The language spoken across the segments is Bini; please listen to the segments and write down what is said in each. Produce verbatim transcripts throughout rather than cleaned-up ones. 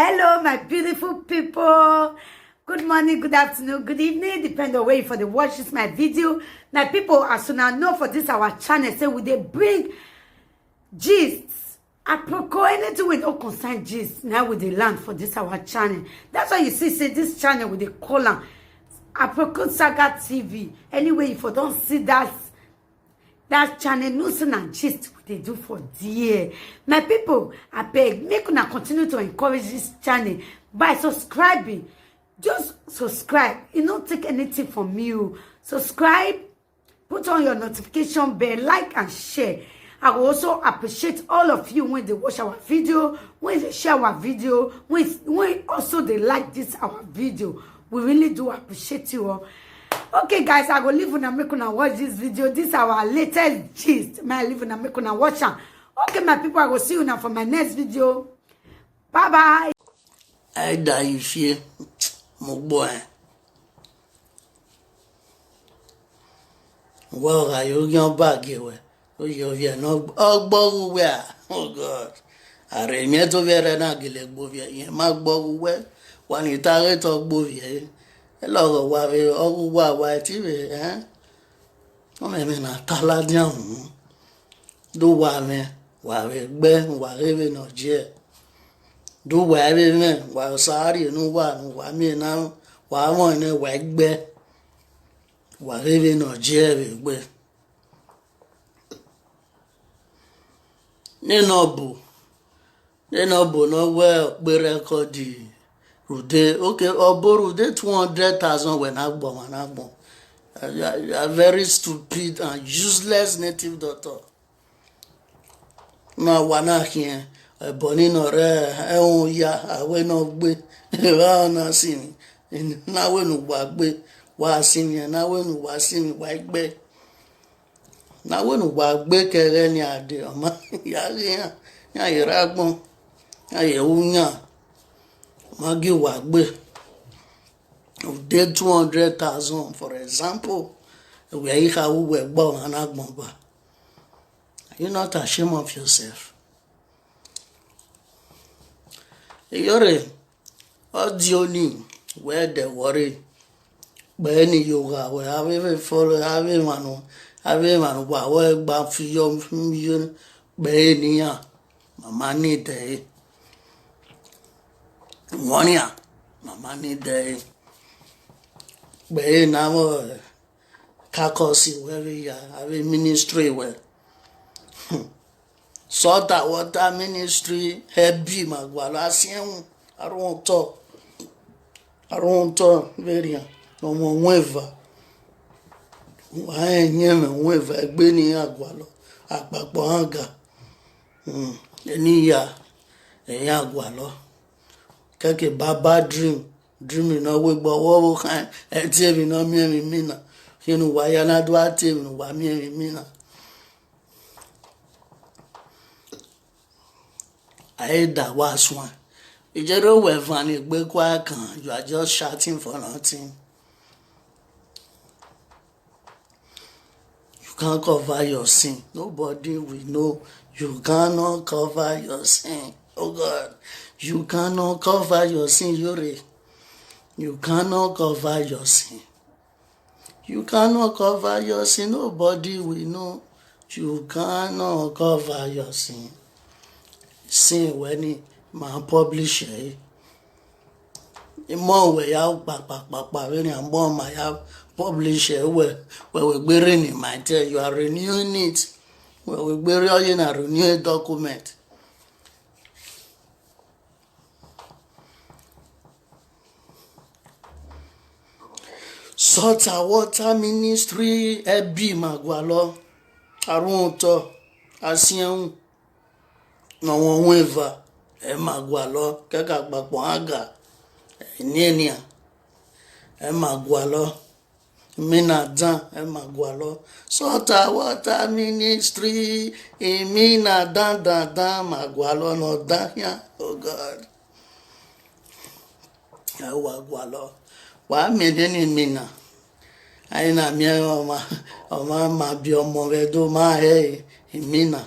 Hello, my beautiful people. Good morning, good afternoon, good evening, depend on where you for dey watch this my video. My people, as una know for this our channel, say we dey bring gist, aproko, anything wey no concern gist, na we dey land for this our channel. That's why you see say this channel we dey call am Aproko Saga T V. Anyway, you for don see that that channel, no say na gist we dey do for there. My people, abeg, make una continue to encourage this channel by subscribing. Just subscribe. E no take anything from you. Subscribe, put on your notification bell, like and share. I will also appreciate all of you when they watch our video, when they share our video, when, when also they like this our video. We really do appreciate you all. Okay, guys, I go leave una, make una watch this video. This our latest gist. May I leave una, make una watch am. Okay, my people, I go see una for my next video. Bye bye. Aida ifie, mu gbo ẹn. Wa gha yo ghian ọba gie wẹ, oye ovbi ẹre ne ọ gbe ọghe uwẹ a. Oh God. Arre miẹn te ovbi ẹre na gele gbe ovbi ẹre, irẹn ma gbe ọghe uwẹ, wa ni ta ghe te ọ gbe ovbi ẹre. Ẹlọghọ wa vbe ọghe uwa wa ti vbe, ẹn? Ọmọ ẹmwẹ na ta ladian uhunmwu. Do uwa mwẹ, wa vbe gbe, wa ghe vbene ọ ye. Do uwa vbe mwẹ, wa sa rhie ne uwa ne uwa miẹn na, wa mwẹ nẹ, wa gbe, wa ghe vbene ọ ye vbe gbe. Nene ọbo, nene ọbo ne ọ wẹ ọ kpe record rhunmwuda, okay, ọbo rhunmwuda two hundred thousand wẹ ne agbọn, ọmwa ne agbọn. You are, you are very stupid and useless native doctor. Na wa na khian, ẹbọ ni nọ rre ẹhun ya, a wẹ ne ọ gbe, evba na sinmwi, na wẹ ne uwa gbe, wa sinmwi, na wẹ ne uwa sinmwi, wa gbe. Na wẹ ne uwa gbe kẹghẹ ni a de, ọ ma ya ghe iran, iran ye rre agbọn, iran ye ru yan, ọ ma gie uwa gbe. U de two hundred thousand, for example, wẹ i kha ru wẹ gbe ọmwa na agbọn ba. Are you not ashamed of yourself? Iyore, ọ di oni, wẹ dẹ wọrre. Kpẹ ni yo gha wẹ, avbe vbe fọlọ, avbe emwa nu, avbe emwa nu wa wẹ gba fi yọ, yo, kpẹ ni iran, mama ni dẹ ẹre. Wọnian, mama ni dẹ ẹre. Kpẹ na vbe kakọsi wẹ vbe ya, avbe ministry wẹ. Salt and water ministry, ẹbi ma gualọ, asiẹnwu, arhuọntọ, arhuọntọ vbe rian, ọmọ ọwẹn eva, wa rẹn ẹyẹnmwẹ ọwẹn eva, egbe ne iran gualọ, akpakpọ iran ga, hmm, eni ya, iran gualọ. Kẹke baba dream, dream ne ọ wegbe ọvbokhan, ẹtin emwi ne ọ miẹn emwi mina, khian ne uwa ya na do a te emwi ne uwa miẹn emwi mina. A i da wa suẹn. Ijere wẹ van egbe kua kan, you are just shouting for nothing. You can't cover your sin. Nobody will know. You cannot cover your sin. Oh God, you cannot cover your sin, Iyore. You cannot cover your sin. You cannot cover your sin. Nobody will know. You cannot cover your sin. Sin wẹ ni ma publish ẹre. Imọ wẹ ya kpakpakpakpa vbene a mọ ma ya publish ẹre, wẹ, wẹ, wẹ gbe reni ma tẹ, you are renewing it. Wẹ, wẹ gbe rre ọye na renew document. Salt and water ministry, ẹbi ma gualọ, arhuọntọ, asiẹnwu, ne ọmọ ọwẹn eva, ẹ ma gualọ, kẹkẹ akpakpọ gha ga, eni enian, ẹ ma gualọ, imina dan, ẹ ma gualọ. Salt and water ministry, imina dan dan dan ma gualọ ne ọ dan khian, oh God. Ẹ wa gualọ, wa miẹn nene imina. A i na miẹn ọmwa, ọmwa ma biẹ ọmọ vbe Ẹdo ma hẹ imina.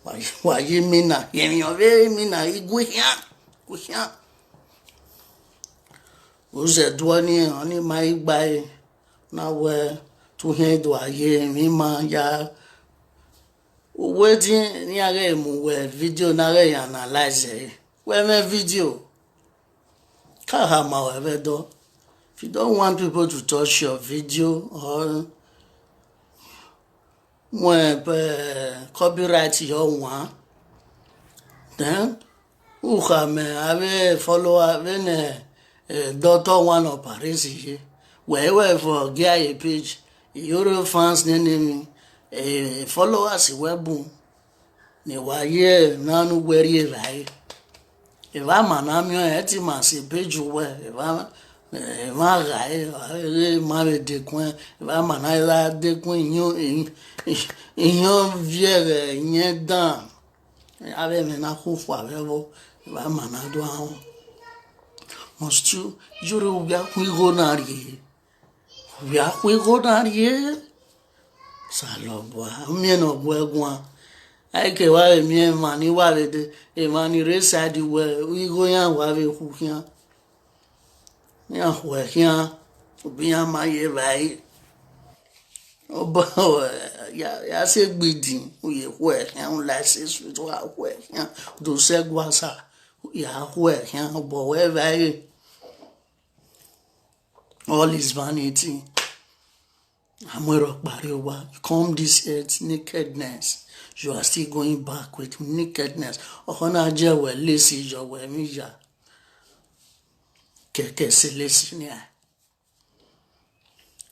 Wa, wa ye imina, emwi ọ vbe imina i gu khian, gu khian. Uzẹ duọ ni, ọni ma i gba ẹre, na wẹ te u khian do a ye emwi ma ya. Uwẹ din ne iran ghẹ mu wẹ video na ghẹ ya analyze ẹre. Wẹ mwẹ video, ka hama ruẹ vbe Ẹdo. If you don't want people to touch your video or mu copyright yọ wan, then u khama avbe follower vbene Doctor One of Paris ye. Wẹ i wẹ fo gie a ye page, I roro fans ne enemy, followers wẹ bun, ne wa ye emwa ne uwẹ rhie evbare. Evba ma na miẹn ọnrẹn, ẹ te ma sẹ page uwẹ, evba, emwa gha ẹre, ma vbe dekun, evba ma na gha dekun, iyọn, iyọn viẹ ghẹ iyẹn dan, avbe ẹmwẹ na khu fua vbe ẹvbo, evba ma na do ahọn. Must you, yọrọ, u ya khu igho na rrie, u ya khu igho na rrie. Osanobua, u miẹn ne ọ guẹ guan. A i ke wa vbe miẹn emwa ni wa vbe de, emwa ni rre side wẹ, igho iran wa vbe khu khian. Iran khuẹ khian, ubi iran ma ye evbare. Obọ, ya, ya sẹ gbidin, u ye khuẹ khian, u la ẹse sweet, wa khuẹ khian, do sẹ ẹguasa, u ya khuẹ khian, obọ wẹ evbare. All is vanity. A mu erha ọkpa rrie owa, you come this earth nakedness, you are still going back with nakedness. Ọkhọ na jẹ wẹ lesi yọ wẹ emwi ya, kẹkẹ sẹ lesi nian.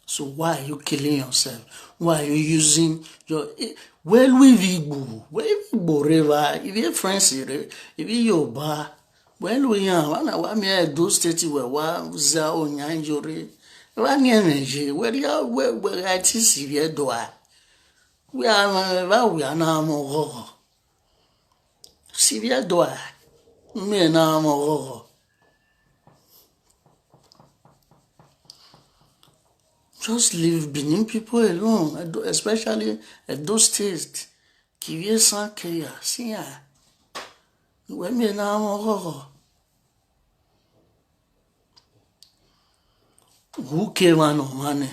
So why are you killing yourself? Why are you using your, eh, wẹ lu ivbi Igbo, wẹ ivbi Igbo rre evba, ivbi France rre, ivbi Yoruba, wẹ lu iran, wa na wa miẹn Edo State wẹ wa zẹ oyan yo rre. Evba ni ẹmwẹ ye, wẹ rhia wẹ, wẹ gha te sivbi Ẹdo a? Wẹ a, evba wẹ a na mwẹ ọghọghọ. Sivbi Ẹdo a, miẹn na mwẹ ọghọghọ. Just leave Benin people alone, Edo, especially Edo State. Kivbi esan ke ya si iran, wẹ miẹn na mwẹ ọghọghọ. Who ke emwa ne ọmwa nẹ?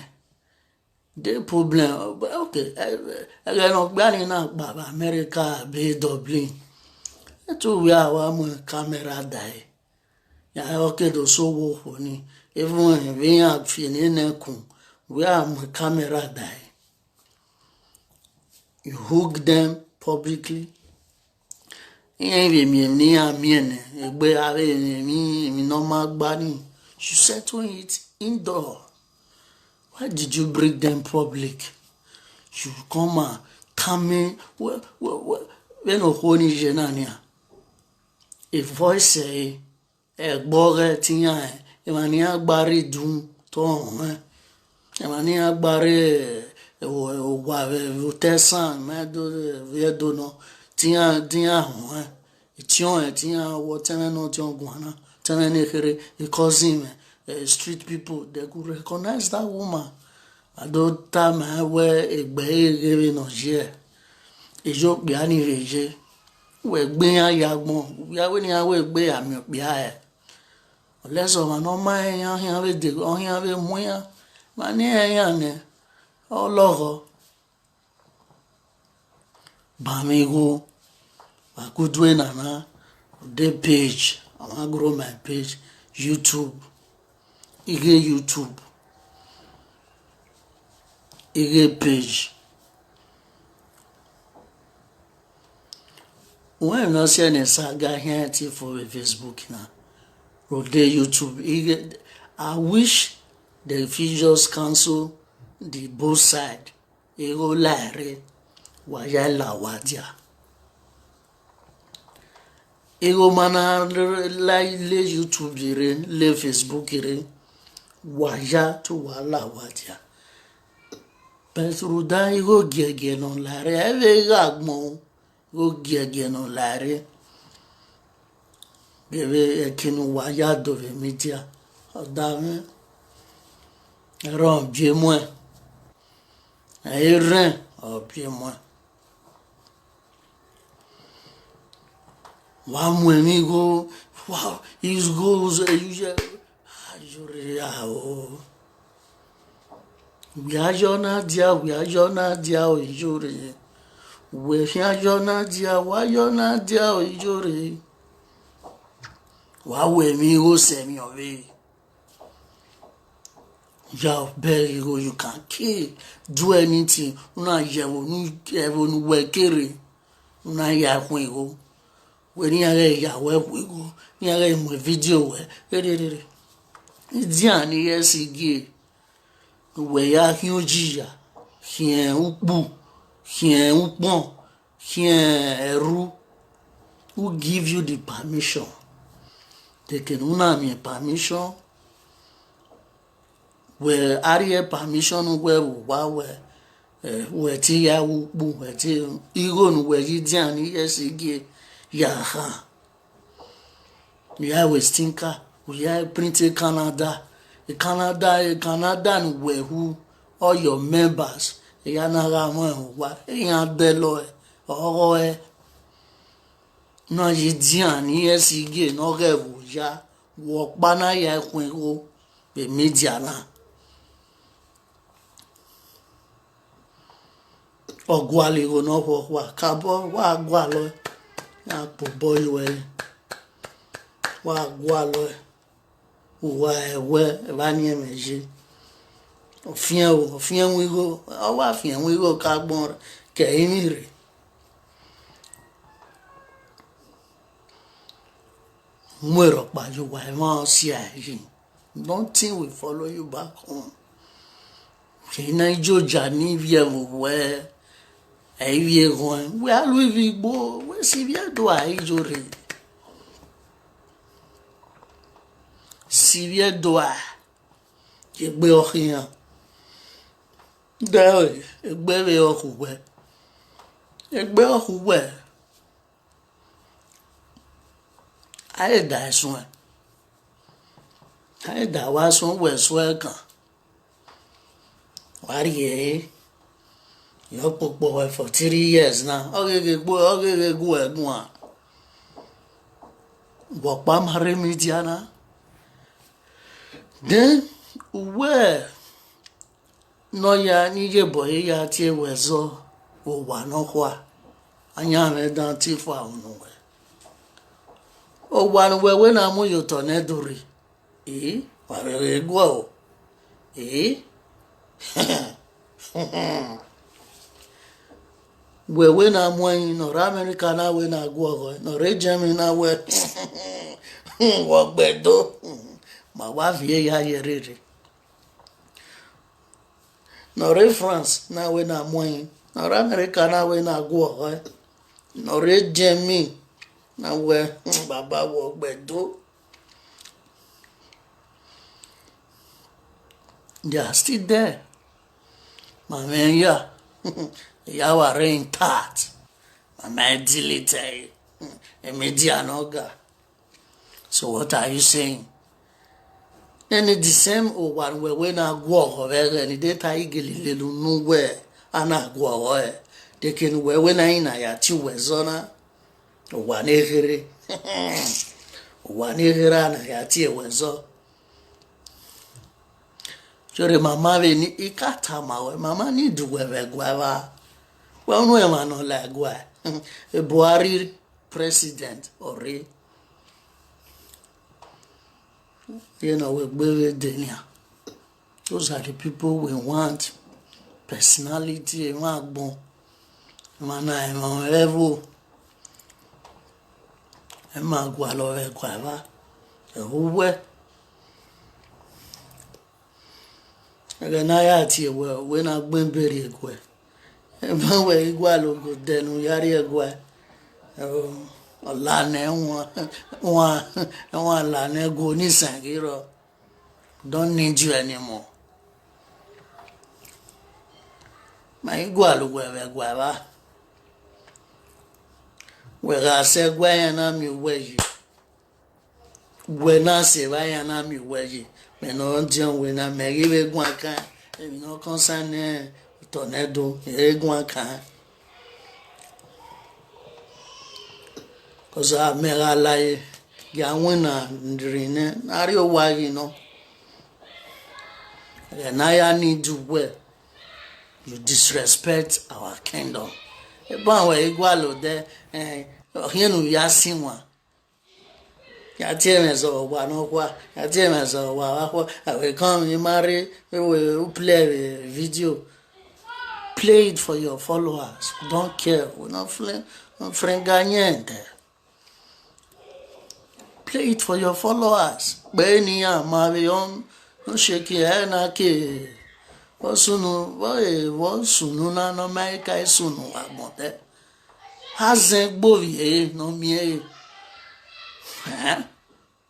The problem, okay, ẹghẹ ne ọ gba ni na kpa vbe America, be Dublin, etu wẹ a wa mu camera dae. Ya ọ ke do sẹ owa okhuo ni, even vbe iran fi eni nẹ kun, wẹ a mu camera dae. You hook them publicly. Iran vbe miẹn emwi ne iran miẹn nẹ, egbe avbe emwi, emwi ne ọ ma gba ni, you settle it indoor. Why did you bring them public? You come and come in, vbene okhuo ni ye na nian, e voice ẹre, ẹgbọghẹ te iran, emwa ne iran gba rre idun te ọ họn ẹn, emwa ne iran gba rre owa vbe otọ ẹsan, ma do vbe Ẹdo nọ, te iran, te iran họn ẹn, itiọn ẹn, te iran wẹ ọtẹn mwẹ ne ọdiọn guan na, ọtẹn mwẹ ne kherhe, cousin mwẹ, street people, they could recognize that woman. A do tama wẹ egbe ẹre ghe vbene ọ ye, eyo okpia ni vbe ye, wẹ gbe iran ye agbọn, wẹ a wẹ ne iran wẹ egbe a miẹn okpia ẹre. Unless ọmwa ne ọ ma rẹn iran khian vbe de, ọ khian vbe mu iran, ma ne iran iran nẹ, ọ lọghọ. Banmwẹ igho, vbe agudu na na, rhode page, I wan grow my page, YouTube, ighe YouTube, ighe page. Uwẹ emwi ne ọ si ẹre ne saga khian te fo vbe Facebook na, rhode YouTube, ighe, I wish they fit just cancel the both side. Igho la rre, wa ya la owa dia. Igho ma na la le YouTube rre, le Facebook rre, wa ya te uwa la owa dia. But rhunmwuda igho giẹgiẹ ne ọ la rre, ẹ i vbe ghe agbọn, igho giẹgiẹ ne ọ la rre. Ghe vbe ẹki ne uwa ya do vbe media, ọ da mwẹ, ẹre ọ biẹ muẹn, ẹ i rrẹn, ọ biẹ muẹn. Wa mu emwi igho, wa, igho, igho, Iyore a o. Wẹ a yọ na dia, wẹ a yọ na dia o, iyore. Wẹ khian yọ na dia, wa yọ na dia o, iyore. Wa wẹ emwi igho sẹ emwi ọvbehe. Ya bẹghe igho, you can kill, do anything, u na ye ẹvbo ne, ẹvbo ne uwẹ kere, u na ya khuan igho. Wẹ ne iran ghẹ ya wẹ khuan igho, ne iran ghẹ mu vidio wẹ, rere, rere. Idian ni ghẹ si gie, wẹ ya khian ojiya, khian ukpu, khian ukpọn, khian ẹrhu. Who give you the permission? Dekene u na miẹn permission, wẹ a rhie permission ne uwẹ vbe owa wẹ, eh, wẹ te ya ru ukpu, wẹ te, igho ne uwẹ ye idian ni ghẹ si gie ya khan. U ya ru stinker, u ya print Canada, Canada, Canada ne uwẹ hu, all your members, ya na gha mwẹ owa, iran dẹlọ ẹre, ọghọ ẹre. Na ye idian ni ghẹ si gie ne ọ ghẹ vbe oya, wẹ ọkpa na ya khuan igho vbe media na. Ọ gualọ igho ne ọ khuọkhua, kabọ wa gualọ ẹe, ya kpe obọ ye uẹ, wa gualọ ẹe, uwa ẹwẹ evba ni ẹmwẹ ye. Ọ fian o, ọ fian ẹwẹn igho, ọ wa fian ẹwẹn igho ke agbọn ke ẹrinmwi rre. Mu erhọkpa ye uwa, emwa ọsiae yi. Nothing will follow you back home. Ena ijoja ni ivbi ẹvbo wẹ, ẹ ivbi eghọn, wẹ a lu ivbi igbo, wẹ si ivbi Ẹdo a, iyore. Si ivbi Ẹdo a, egbe ọ khian. Dẹ egbe vbe ọ khu wẹ, egbe ọ khu wẹ. A i da suẹn, a i da wa suẹn, wẹ suẹn kan, wa rhie ẹre, yọ kpokpo wẹ for three years na, ọ gheghe gbe, ọ gheghe gu ẹ guan. Wẹ ọkpa ma rre media na, then uwẹ ne ọ ya ni ye obọ ye ya tie wẹ zọ, owa nọkhua, ayanmwẹ dan tie fua unu wẹ. Owa ne uwẹ wẹ na mu ye otọ ne Ẹdo rre, ee, wa vbe ghe guọ o, ee. Wẹ wẹ na mu ẹyin, ne ọ rre America na wẹ na guọghọ ẹe, ne ọ rre Germany na wẹ wẹ ọ gbe do, ma wa viẹ ya ye rere. Ne ọ rre France na wẹ na mu ẹyin, ne ọ rre America na wẹ na guọghọ ẹe, ne ọ rre Germany na wẹ baba wẹ ọ gbe do. They are still there. Ma mwẹ ya, ya wa rre intact. Ma ma delete ẹre. Media ne ọ ga. So what are you saying? Then the same owa ne uwẹ wẹ na guọghọ vbe ẹghẹ ne I de ta igele lele unu wẹ a na guọghọ ẹe, de ke ne uwẹ wẹ na i na ya tie uwẹ zọ na. Owa ne kherhe, owa ne kherhe a na ya tie uwẹ zọ. Sọrọ mama vbe ni, I ka tama ruẹ, mama ni du uwẹ vbe ẹguae evba. Wẹ unu emwa ne ọ la ẹguae, Buhari president ọ rre. Ye ne ọ wẹ egbe vbe denian. Those are the people we want. Personality, emwa agbọn, emwa na emwa level, emwa gualọ vbe ẹguae evba, ẹre uwẹ. Ẹghẹ ne a ya tie wẹ, wẹ na gbẹn ebe rrie ẹguae. Emwa wẹ i gualọ ogodẹ ne u ya rrie ẹguae, ọ la nẹ wan, wan, wan la nẹ ẹguae ne isan ghi rrọọ. Don't need you anymore. Ma i gualọ uwẹ vbe ẹguae evba. Wẹ gha sẹ ẹguae, iran na miẹn uwẹ yi. Wẹ na sẹ evba, iran na miẹn uwẹ yi. Mẹ ne ọ diọn wẹ na, mẹ ghi vbe guan kan, emwi ne ọ concern otọ ne Ẹdo, I re guan kan. Cause a mẹ gha la ye, ya winna rre nẹ, ne a rrie owa ghi nọ. Ẹghẹ ne a ya need you well, you disrespect our kingdom. Eban wẹ i gualọ odẹ, eh, ọ khian ne u ya sin wan. Ya tie mwẹ zẹ owa nọkhua, ya tie mwẹ zẹ owa vbe akhua, I will come in ma rre, we will play the video. Play it for your followers. We don't care. We no fling, no fling niente. Play it for your followers. Kpe ne iran ma vbe ọ, no shake ẹre na ke. Vbọ sunu, vbọ e, vbọ sunu na, ne ọ ma ka sunu agbọn tẹ. A zẹ egbe ovbi ẹre ne ọ miẹn ẹre. Eh?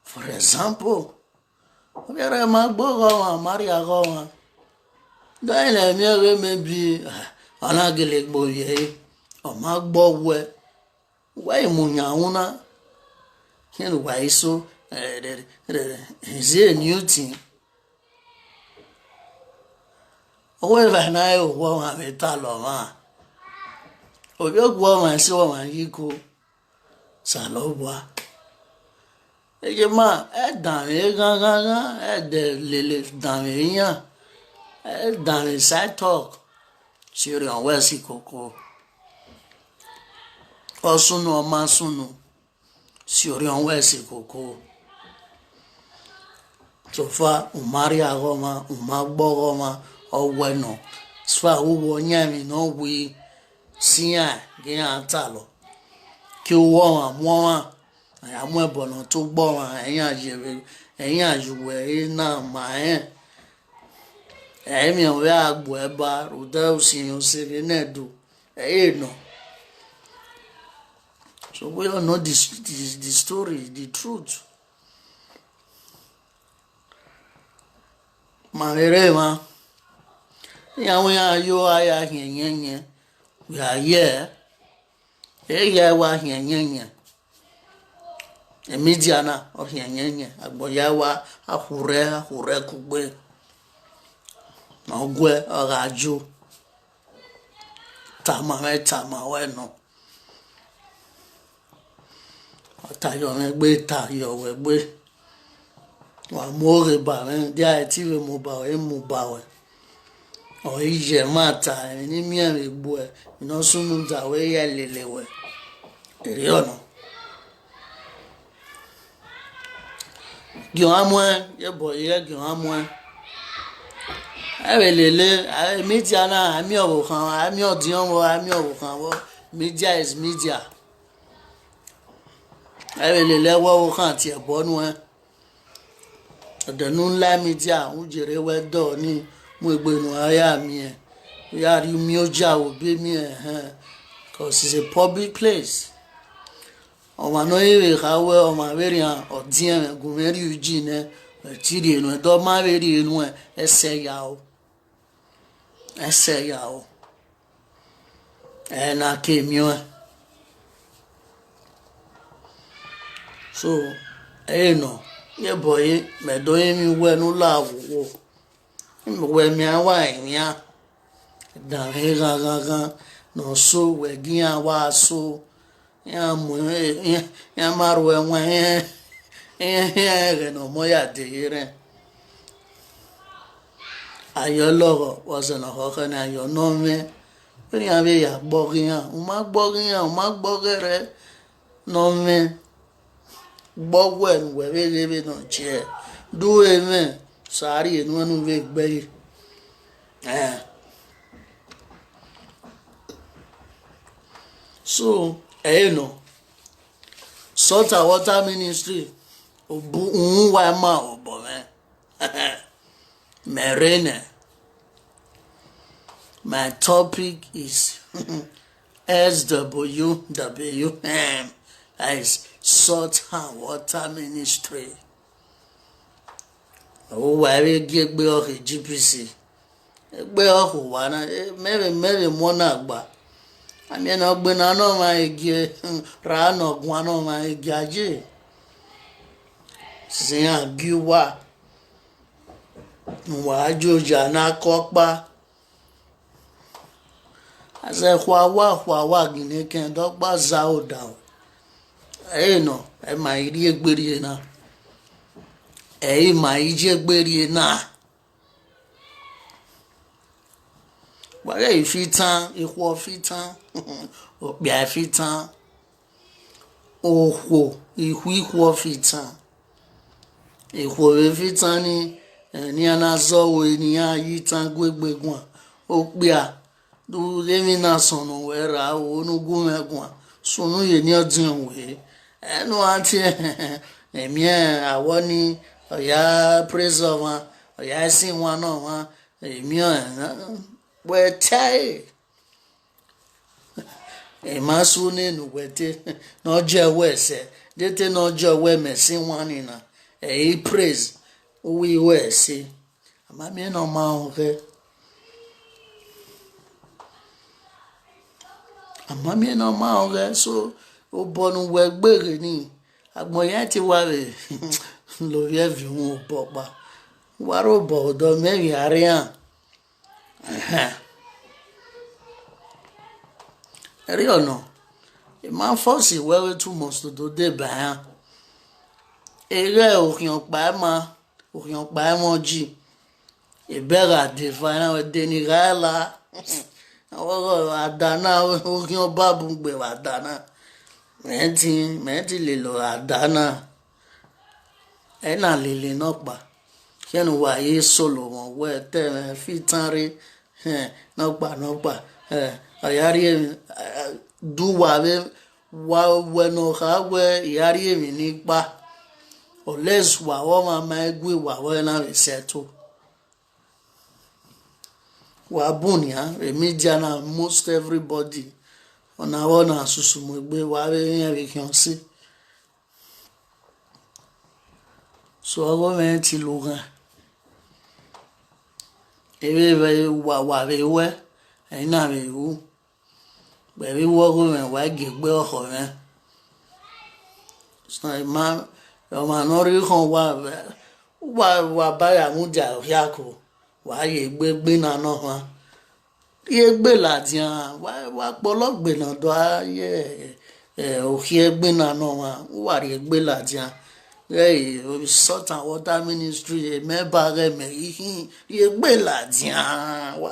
For example, ovbi ẹre ma gbe ọghọ ọmwa, ma rhie ọghọ ọmwa. Dọẹn ne ẹmwẹ ọghe maybe, ah, ọ na gele gbe ovbi ẹre, ọ ma gbe ọwẹ, wẹ i mu yan unu na, khian wa i so, eh, is it a new thing? Ọwẹ evba na re owa ọmwa vbe talọ ọmwa. Ovbi owa ọmwa eso ọmwa yi ko. Osanobua. Eye ma, ẹ danmwẹ ghan ghan ghan, ẹ dẹ lele danmwẹ iran, ẹ danmwẹ side talk, si orhiọn wẹ si koko. Ọ sunu, ọ ma sunu, si orhiọn wẹ si koko. Sofa, u ma rhie ọghọ ọmwa, u ma gbe ọghọ ọmwa, ọ wẹ nọ. Sofa, u wẹ ọyan emwi ne ọ wi, si iran gie iran talọ. Ke uwu ọmwa mu ọmwa, a ya mu ẹbọ ne ọ tobọ ọmwa, iran ye vbe, iran ye uwẹ ẹre na ma rẹn. Ẹ i miẹn wẹ a gbe uẹ ba rhunmwuda usin ne ọ sẹ vbe nẹ do, ẹ i re nọ. So we all know the, the, the story, the truth. Ma vbe rre emwa, iran wẹ iran yo a ya khian yẹnyẹn, wẹ a ye, e ya wa khian yẹnyẹn. Media na, ọ khian yẹnyẹn, agbọn ya wa akhurẹ, akhurẹ kugbe, ne ọ guẹ, ọ gha yo. Tama mwẹ, tama wẹ nọ. Ọ ta yọ mwẹ gbe, ta yọ wẹ gbe. Wa mu oghe ba mwẹ, dia ẹtin vbe mu ba wẹ, mu ba wẹ. Ọ i ye ẹmwata, emwi ne I miẹn vbe egbe uẹ, emwi ne ọ sunu da wẹ, ya lele wẹ. Erriọ nọ. Gie ọmwa muẹn, ye bọ ye gie ọmwa muẹn. Ẹ vbe lele, a, media na, a miẹn ọvbokhan, a miẹn ọdiọn vbọ, a miẹn ọvbokhan vbọ. Media is media. Ẹ vbe lele ẹwẹ ọvbokhan tie ẹbọ nuẹn. Ẹdẹ ne u la media, u yerre wẹ dọ ni mu egbe ne u ra ya miẹn, u ya rhie miẹn oja vbe obọ miẹn, ẹhẹn, cause it's a public place. Ọmwa ne ọ i vbe kha wẹ ọmwa vberrian ọdiẹnmwẹ gu mwẹ rhie uyi nẹ, ẹ ti rhie nuẹn, dọ ma vbe rhie nuẹn, ẹsẹ ya o, ẹsẹ ya o, ẹ na ke miẹn ọẹn. So, ẹre nọ, ye bọ ye, mẹ do emwi wẹ ne u la vbe uwu, wẹ miẹn wa emwian, danmwẹ ghan ghan ghan ne ọ so, wẹ gie iran wa so, iran mu, iran ma ru ẹwaẹn, iran, iran ẹghẹ ne ọmọ ya de ye rẹn. Ayọ lọghọ, vbọzẹ ne ọ khọkhẹ ne ayọ ne ọ mwẹ, iran vbe ya gbọghe iran, u ma gbọghe iran, u ma gbọghe ẹre ne ọ mwẹ, gbọghe ne uwẹ vbe ghe vbene ọ jẹ, do emwẹ sa rhie nuẹn ne u vbe gbe ẹre. Eh. So, ẹre nọ, Salt and Water Ministry, uwu wa ma obọ mwẹ. Mẹ rre nẹ. My topic is S W W M, that is Salt and Water Ministry. Ọ wa vbe gie egbe ọkhe G P C. Egbe ọkhe uwa na, eh, mẹ vbe, mẹ vbe mu ọna gba. A miẹn ne ọ gbe na ne ọmwa egie, ra ne ọ guan ne ọmwa egie aye. Sisi iran gie uwa, ne uwa joja ne a kọ ọkpa. A zẹ khua wa, khua wa ginna ekẹn, dọkpa za odaro. Ẹre nọ, ẹ ma i rhie egbe rhie na. Ẹ i ma i ye egbe rhie na. Ọ ghe ifitan, ikhuo fitan, okpia fitan, okhuo, ikhuo ikhuo fitan. Ikhuo vbe fitan ni, eh, ne iran na zọ ro, ne iran ye itan gu egbe guan, okpia, du emwi na sọnnọ wẹ ra o, ne u gu mwẹ guan, sunu ye ne ọdiọn wẹ. Ẹnu a tie, emiẹn awọ ni, ọ ya praise ọmwa, ọ ya sin wan ne ọmwa, emiẹn wẹ tae. Emwa sunu ne uwẹ te, ne ọ jẹ wẹ sẹ, de te ne ọ jẹ wẹ mẹ sin wan ni na, ẹ i praise, uwu iwẹ ẹse. A ma miẹn ne ọ ma rẹn ọghẹ. A ma miẹn ne ọ ma rẹn ọghẹ, so obọ ne uwẹ gbe ghe ni, agbọn ya te wa vbe lovbiẹ viọ uhunmwu obọ ọkpa. Wa rre obọ odọ mẹ vbe a rre iran. Ẹhẹn. Erriọ nọ, I ma force wẹ vbe two months to do deba iran. Eghẹ okhian ọkpa ima, okhian ọkpa ẹmwẹ ọji, ebẹ gha deva iran, ẹdẹ ni gha la. Ọghe ada na, okhian ọba bun gbe vbe ada na. Mẹ ti, mẹ ti lele ada na. Ẹ na lele nọkpa. Khian ne uwa ye solo mwẹ wẹ te mwẹ fi itan rre, hẹn, nọkpa, nọkpa, hẹn, ọ ya rhie emwi, eh, du uwa vbe, wa wẹ ne ọ kha wẹ I ya rhie emwi ni kpa. Unless wa vbe ọmwa ma gu wa vbe na vbe settle. Wa bun nian, vbe media na, most everybody, ọna vbe ọna susu mu egbe, wa vbe rẹn vbe khian ọse. So ọghe mwẹ ti lughan. Eve vbe wa, wa vbe ruẹ, ẹre I na vbe ru. Vbe vbe ru ọghe mwẹ, wa gie egbe ọkhọ mwẹ. So, I ma, ọmwa ne ọ rre khọn, wa, wa, wa ba ya mudia okhiako, wa ye egbe, egbe na nọ ọmwa. Rhie egbe ladian, wa, wa kpọlọ gbe ne ọ do a ye, eh, okhiẹ egbe na nọ ọmwa, uwa rhie egbe ladian. Ghẹ Salt and Water Ministry, mẹ ba ghẹ mẹ ghi khin, rhie egbe ladian. Wa,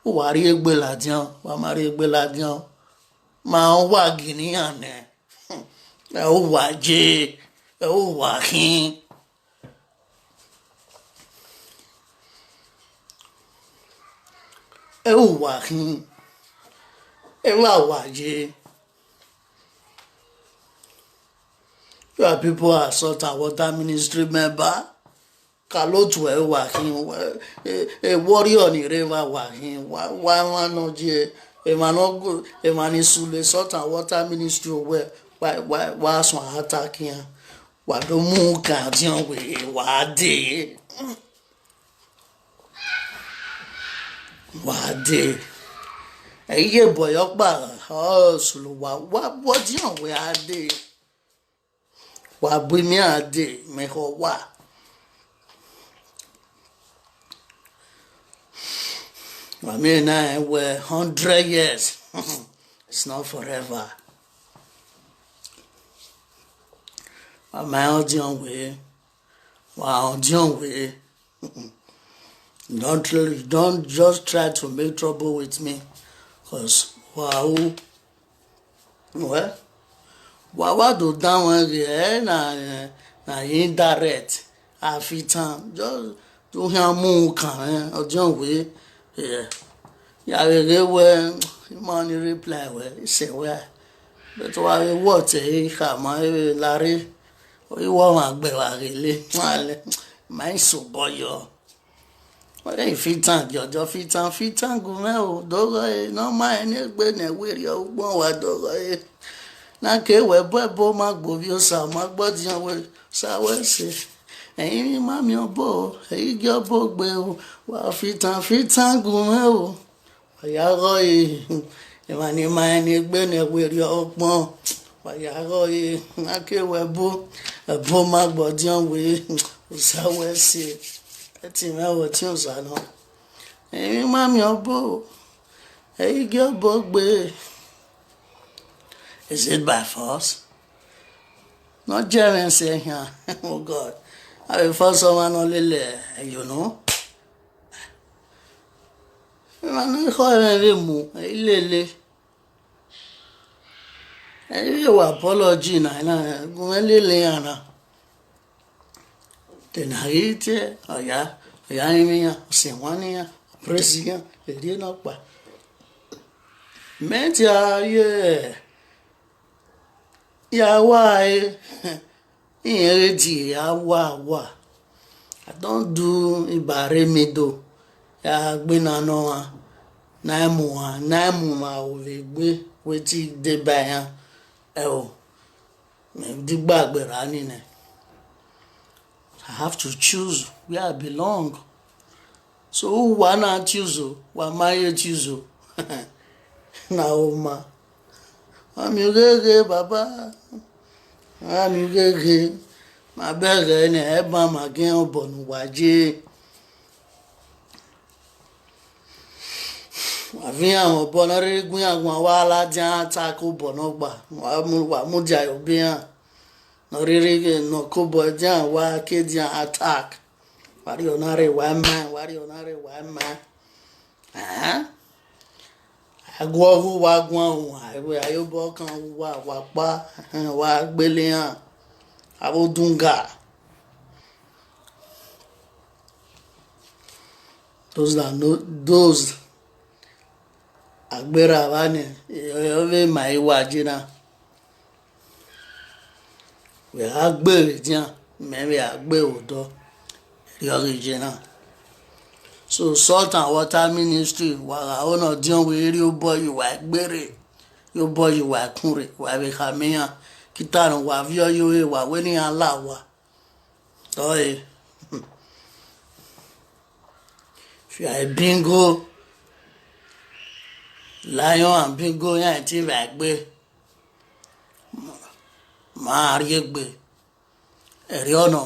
uwa rhie egbe ladian, wa ma rhie egbe ladian, ma rẹn uwa gie ne iran nẹ. Ẹ uwa ye, ẹ uwa khin. Ẹ uwa khin, ẹ vba wa ye. You are people are Salt and Water Ministry member. Ka lotu ẹ wa khin, e, e, e warrior ni rre vba wa khin, wa, wa, wa nọ je, emwa nọ gu, emwa ni sule Salt and Water Ministry owẹ, wa, wa, wa suẹn attack iran. Wa do mu kan diọn wẹ wa dee. Wa dee. Ẹ i ye bọyọ ọkpa, ọ sulu wa, wa bọ diọn wẹ a dee. Wa bu imian dee, mẹ khọ wa. Wa miẹn na rẹn wẹ hundred years, it's not forever. Wa ma rẹn ọdiọn wẹ, wa rẹn ọdiọn wẹ. Don't, don't just try to make trouble with me, 'cause wa ru, well, wa, wa do danmwẹ ghe ẹ na, na ye indirect, a fi tan, just do khian mu kan mwẹ, ọdiọn wẹ, yeah. Ya vbe ghe wẹ, I ma ni reply wẹ, isẹ wẹ, but wa vbe wọ te I khama, ẹ vbe larre, I wọ ọmwa gbe wa ghele, ma lẹ, ma i sobọ yọ. Wẹ ghe fi tan, jọjọ fi tan, fi tan gu mwẹ o, doghọ e, ne ọ ma rẹn ne egbe ne ẹvbo erriọ ugbọn wa doghọ e. Na ke wẹ bu ẹbo ma gbe ovbi Osa, ma gbe ọdiọn wẹ, Osa wẹ sẹ. Ẹrinmwi ma miẹn ọbo o, ẹ i gie ọbo gbe o, wa fi tan, fi tan gu mwẹ o. Wa ya ghọ e, emwa ni ma rẹn ne egbe ne ẹvbo erriọ ugbọn, wa ya ghọ e, na ke wẹ ẹbo, ẹbo ma gbe ọdiọn wẹ, Osa wẹ sẹ. Ẹ ti mwẹ o, ẹtin Osa nọ. Emwi ma miẹn ọbo, ẹ i gie ọbo gbe. Is it by force? Ne ọ jẹ mwẹ sẹ khian, oh God. A vbe force ọmwa ne ọ lele ẹyọ nọ. Emwa ne khọ ẹmwẹ vbe mu, ẹ i lele. Ẹ i vbe wa apology na, na gu mwẹ lele iran na. Te na ghi tie, ọ ya, ọ ya rinmwian iran, ọ sẹ wan ne iran, ọ praise iran, erriọ nọkpa. Mẹ dia ye, ya wa ẹre, irẹn ghe die ya wa wa. I don do Iba rre middle, ya gbe na nọ ọmwa, na mu ọmwa, na mu ọmwa vbe egbe, wetin deba iran, ẹo, mẹ digba gberra ni nẹ. I have to choose where I belong. So uwa na choose o, wa ma ye choose o. Na o ma. Wa miẹn ugheghe, baba. Wa miẹn ugheghe. Ma bẹghe nẹ, ẹban ma gẹn obọ ne uwa ye. Wa viọ iran mwẹ obọ ne ọ rhirhi gu iran guan, wa ladian attack obọ nọgba, wa mu, wa mudia ye obọ iran. Ne ọ rhirhi ghe ne ọ ke obọ edian, wa ke edian attack. Wa rhie ọna rre, wa ma, wa rhie ọna rre, wa ma. Ẹn? A gu ọghe uwa guan wan, ẹvbo a ye obọ kan uwa, wa kpa, wa gbele iran, avbe odunga. Those that know, those agberra vba nẹ, ọ vbe ma i wa je na. Wẹ gha gbe vbe edian, mẹ vbe a gbe vbe odọ, erriọ ghi ye na. So Salt and Water Ministry, wa gha ho ne ọdiọn wẹ rhie obọ ye uwa egbe rre, rhie obọ ye uwa ẹkun rre, wa vbe khama iran, kita ne uwa viọ ye ore, wa wẹ ne iran la uwa. Ọe, if you are a bingo, lion and bingo, iran i te vba egbe, ma rhie egbe, ẹrriọ nọ.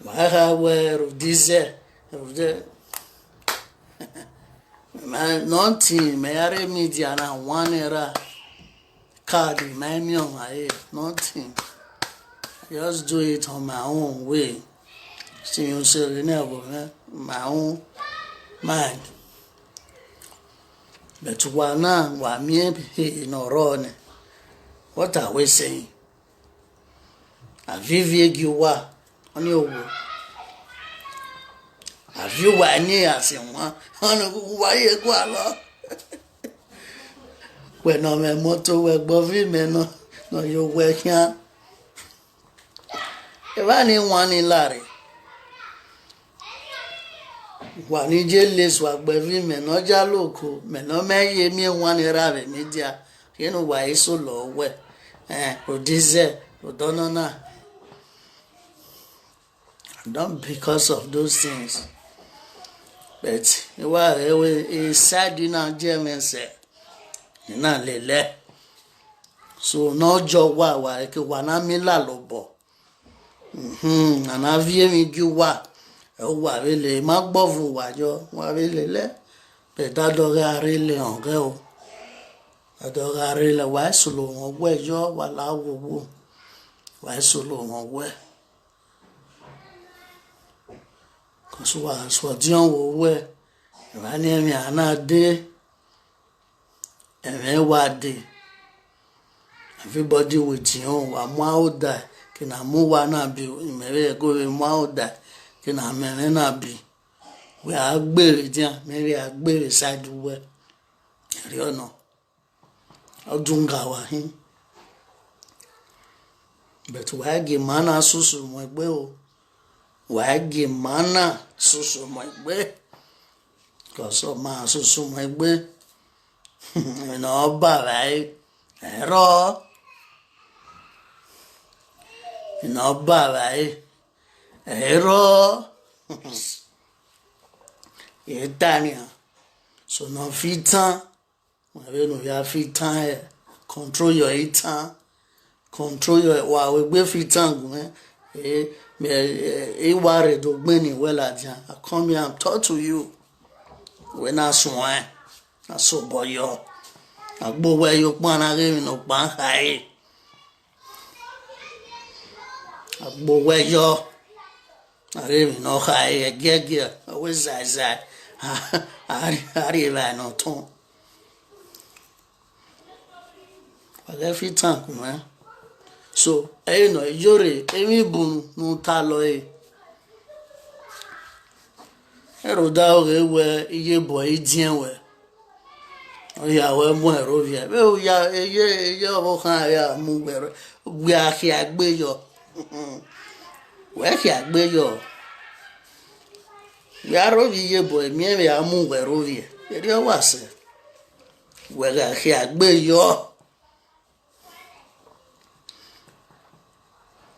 Wa kha wẹ rhunmwuda izẹ, rhunmwuda, ma nothing, mẹ ya rre media na one naira card, ma i miẹn ọmwa ẹre, nothing. I just do it on my own way. Since vbe nẹ, my own mind. But uwa na, wa miẹn ehe ne ọ rrọọ nẹ, what are we saying? A viọ ivie gie uwa, ọnii owo. A viọ uwa eni a sẹ wan, ọnii uwa ye gualọ. Wẹ ne ọ mwẹ moto, wẹ gbe ọvimẹ nọ, ne ọ ye owẹ khian. Evba ni wan ni lare. Wa ni je le sua gbe ẹvbo imẹ ne ọ ya loko, mẹ ne ọ mẹ ye miẹn wan ni ra vbe media, rhie ne uwa i solo wẹ, ẹn, odizẹ, odọ nọ na. I don't because of those things. But I wa rẹn wẹ e side na je mwẹ sẹ, I na lele. So ne ọ jọ uwa, wa ke wa na miẹn lalobọ. Mhm, a na viọ emwi gie uwa, ẹ, uwa vbe le, ma gbọvo uwa yọ, uwa vbe lele. But da dọ gha rre lẹ ọghẹ o. Da dọ gha rre lẹ, wa i solo mwẹ owẹ yọ, wa la wowo. Wa i solo mwẹ owẹ. Cause wa sẹ ọdiọn vbe owẹ, evba ni ẹmwẹ a na dee. Ẹmwẹ wa dee, everybody with him own. Wa mu aro da, ke na mu uwa na bi, imẹ vbe ẹgo vbe mu aro da, ke na mu ẹmwẹ na bi. Wẹ a gbe vbe edian, mẹ vbe a gbe vbe side uwẹ. Erriọ nọ, ọ dun ga wa hin. But wa i gie ima na susu mu egbe o. Wa i gie ima na susu mu egbe. Cause ọ ma susu mu egbe. Emwi ne ọ ba vbe ẹre, ẹ i rrọọ. Emwi ne ọ ba vbe ẹre, ẹ i rrọọ. I ta nian, so ne ọ fi tan. Wẹ vbene u ya fi tan hẹ, control your itan, control your, wa wegbe fi tan gun mwẹ, e, mẹ, e, e wa rre do gbẹn ni wẹ ladian, I come here and talk to you. Wẹ na suẹn, na sobọ yọ, a gbe owẹ ye okpan na ghe emwi ne okpan khare. A gbe owẹ yọ, a ghe emwi ne ọ kha ẹgiẹgiẹ, ọ wẹ zaizai, a rhie evbare ne ọ tọn. Wa ghẹ fi tank mwẹ. So, ẹre nọ, Iyore, emwi bun ne u ta lọ ẹre. Ẹrhọ odaro ghe wẹ iyobọ i diẹn wẹ, ọ ya wẹ mu ẹre ovbi ẹre. Vbe u ya, eye, eye ọvbokhan ya mu wẹ, wẹ a khian gbe yọ. Wẹ khian gbe yọ. Wẹ a rhovbiẹ iyobọ, emiẹn vbe a mu wẹ rhovbiẹ. Erriọ wa sẹ. Wẹ gha khian gbe yọ.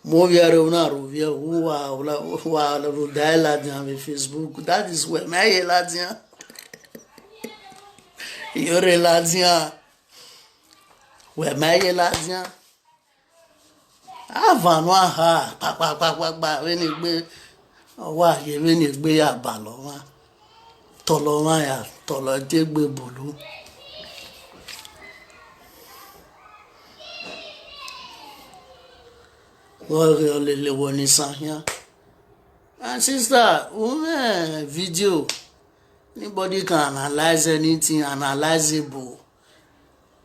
Mu ovbi ẹre u na rhovbiẹ, u wa, u wa rhunmwuda ẹre ladian vbe Facebook. That is wẹ ma ye ladian. Iyore ladian. Wẹ ma ye ladian. Avan nọ a ha kpakpakpakpa vbene egbe, ọ wa ye vbene egbe ya balọ ọmwa, tọlọ ọmwa ya tọlọ ẹdẹ egbe bolu. Vbe ọ ghe ọ lele wẹ ne isan khian? My sister, u mwẹ video, anybody can analyze anything, analyzable.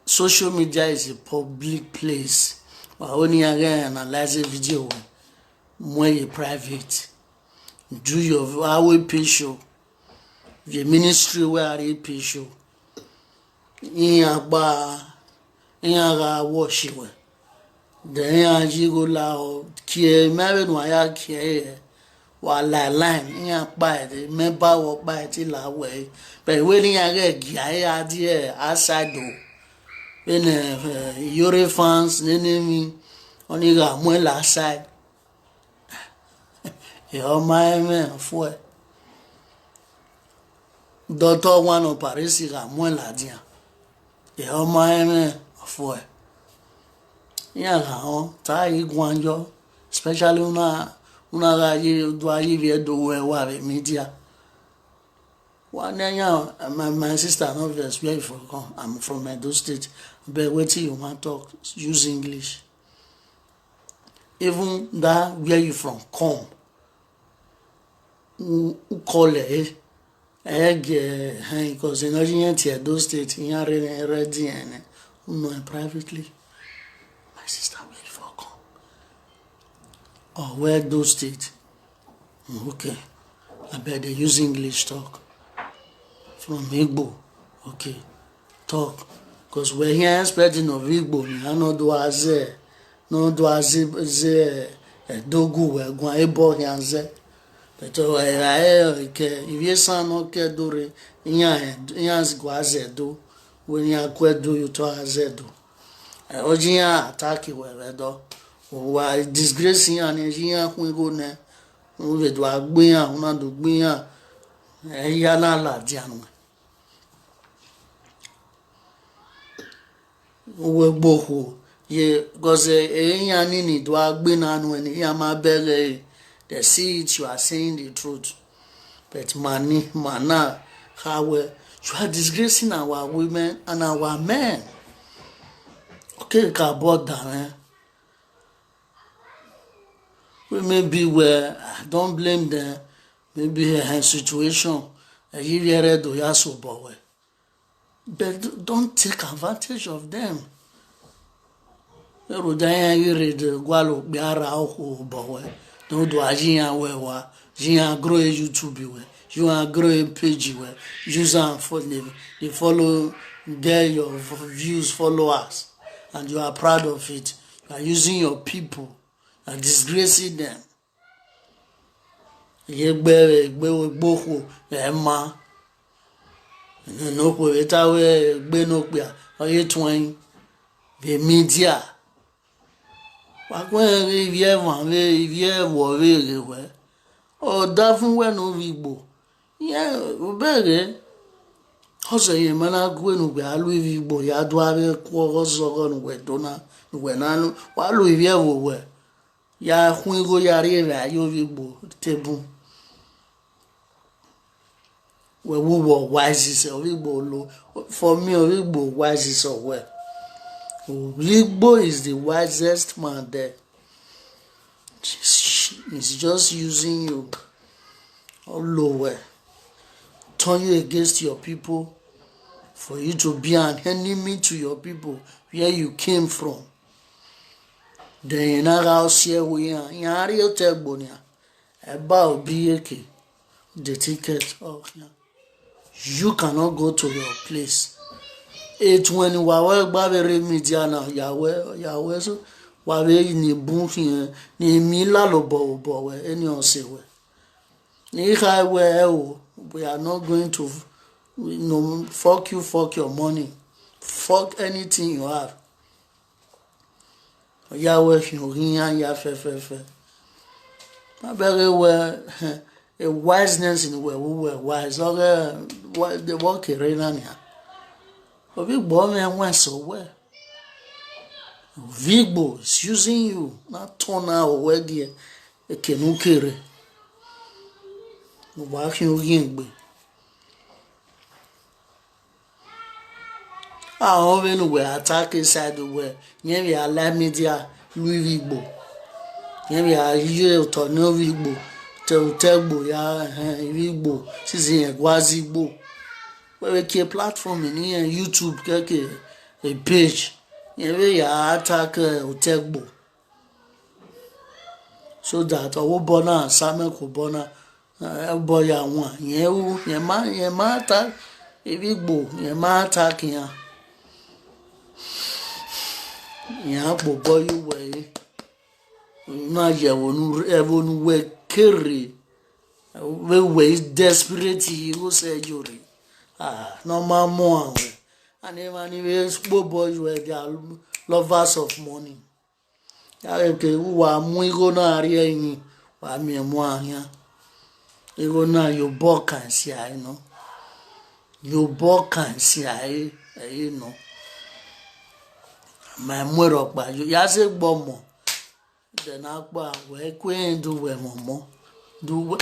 Social media is a public place. Wa ho ne iran ghẹ analyze video wẹ, mu ẹre ye private. Do your, a wẹ page o, ye ministry wẹ a rhie page o. Iran gba, iran gha watch wẹ. Then iran yi igho la ọ, kie mẹ vbene uwa ya kie ẹre, wa la line, iran kpa ẹre, mẹ ba wẹ ọkpa ẹre te la wẹ ẹre. But wẹ ne iran ghẹ gie ẹre a die outside o. Vbene, eh, Iyore fans nene emwi, ọni gha muẹn la outside. Ehọ ma ẹmwẹ ọfuẹ. Doctor one of Paris gha muẹn ladian. Ehọ ma ẹmwẹ ọfuẹ. Iran gha họn, ta i guan yọ, especially una, una gha ye, do a ye ivbi Ẹdo wẹ wa vbe media. Wa ne iran, my, my sister, no vex, where you from come? I'm from Edo State. But wetin you wan talk? Use English. Even that where you from come, u, u call ẹre, ẹ gie ẹre, because enough iran tie Edo State, iran rre, rre di ẹnẹ, u nọ ẹn privately. My sister, where you from come? Ọ wẹ Edo State. Okay. Abeg dey use English talk. From Igbo. Okay. Talk. Because wẹ hia expecting of Igbo ni, a nọ do a zẹ, nọ do a zẹ, zẹ, eh, Edo gu wẹ guan, ebọ khian zẹ. But, eh, ra, eh, ke, ivbi esan nọ ke Edo rre, iran, iran gua zẹ Edo, wẹ iran ku Edo ye otọ a zẹ Edo. Eh, ọ ji iran attack wẹ vbe Ẹdo. Wa disgrace iran, ne iran khuan igho nẹ, u vbe do a gbe iran, u na do gbe iran, eh, iran na ladian nuẹn. Uwẹ gbe okhuo, ye, because, eh, iran nini do a gbe na nuẹn, ne iran ma bẹghe ẹre, they see it, you are saying the truth. But mani, mana, kha wẹ, you are disgracing our women and our men. Okay, ka bọ da mwẹ. We maybe wẹ, I don't blame them. Maybe her, her situation, ẹ ye ivbi ẹre do ya sobọ wẹ. But d-, don't take advantage of them. Rhunmwuda iran ghi rre de gualọ okpia ra okhuo obọ wẹ, ne u do a ye iran wẹ wa, ye iran grow e YouTube wẹ, ye iran grow e page wẹ, use am for the, the follow, get your v-, views, followers, and you are proud of it. You are using your people, you are disgracing them. Ye gbe vbe egbe, egbe okhuo ẹ ma. Ne okhuo vbe ta wẹ egbe ne okpia, ọ ye tuẹn vbe media. Wa guẹ ghe ivbi ẹmwẹ vbe, ivbi ẹvbo vbe ghe wẹ. Ọ da fun wẹ ne u vbe Igbo. Iran, u bẹghe, ọ zẹ ye ma na gu enu wẹ a lu ivbi Igbo ya do avbe ẹko ọghọ zọghọ ne uwẹ do na, ne uwẹ na lu, wa lu ivbi ẹvbo wẹ. Ya khuan igho ya rrie vbe aye ovbi Igbo te bun. Wẹ wu wọ wise sẹ ovbi Igbo lo. For me, ovbi Igbo wise sẹ wẹ. Ovbi Igbo is the wisest man there. is just using you. Ọ lo wẹ, turn you against your people, for you to be an enemy to your people where you came from. Then na gha si ẹvbo iran, iran rrie otọ ẹgbo nian, ẹ ba obi eke, the ticket ọ khian. You cannot go to your place. Etuẹn ne wa wẹ gba vbe rre media na, ya wẹ, ya wẹ so, wa vbe ni bun khian, ne emwi lalo obọ obọ wẹ, eni ọ sẹ wẹ. Ne I kha wẹ ẹo, we are not going to, you know, fuck you, fuck your money, fuck anything you have. Ọ ya wẹ khian oghian ya fẹfẹfẹ. Ma bẹghe wẹ, a wiseness ne uwẹ ru wẹ wise, ọghe wa, de vbe ọ kere na nian. Ovbi Igbo mwẹ ẹwaẹn sẹ wẹ. Ovbi Igbo is using you, na tọn na owẹ gie eke ne u kere. Wa khian oghian egbe. A họn vbene uwẹ attack side uwẹ, rẹn vbe a la media lu ivbi Igbo, rẹn vbe a ye otọ ne ivbi Igbo, te otọ Igbo ya, ehẹn, ivbi Igbo, sisi rẹn gua zẹ Igbo. Wẹ vbe kie platform ne irẹn YouTube kẹkẹ, a page, rẹn vbe ya attack, eh, otọ Igbo. So that ọvbobọ na, samẹ ke obọ na, eh, obọ ya wan, rẹn ru, rẹn ma, rẹn ma ta ivbi Igbo, rẹn ma ta khian. Iran kpe obọ ye uwẹ re. Na ye ẹvbo ne u, ẹvbo ne uwẹ kere, vbe uwẹ i desperate igho sẹ yo rre. Ah, ne ọ ma mu aro. And emwa ni vbe kpe obọ ye uwẹ, they are lovers of money. Ya ghe ke uwa mu igho na rrie ẹrinmwi, wa miẹn mu ahian. Igho na ye obọ kan sia ẹre nọ. Ye obọ kan sia ẹre, ẹre nọ. Ma mu rhọkpa yo, ya sẹ gbe ọmọ. Then akpa wẹ ku ẹre do wẹ mwẹ ọmọ. Do wẹ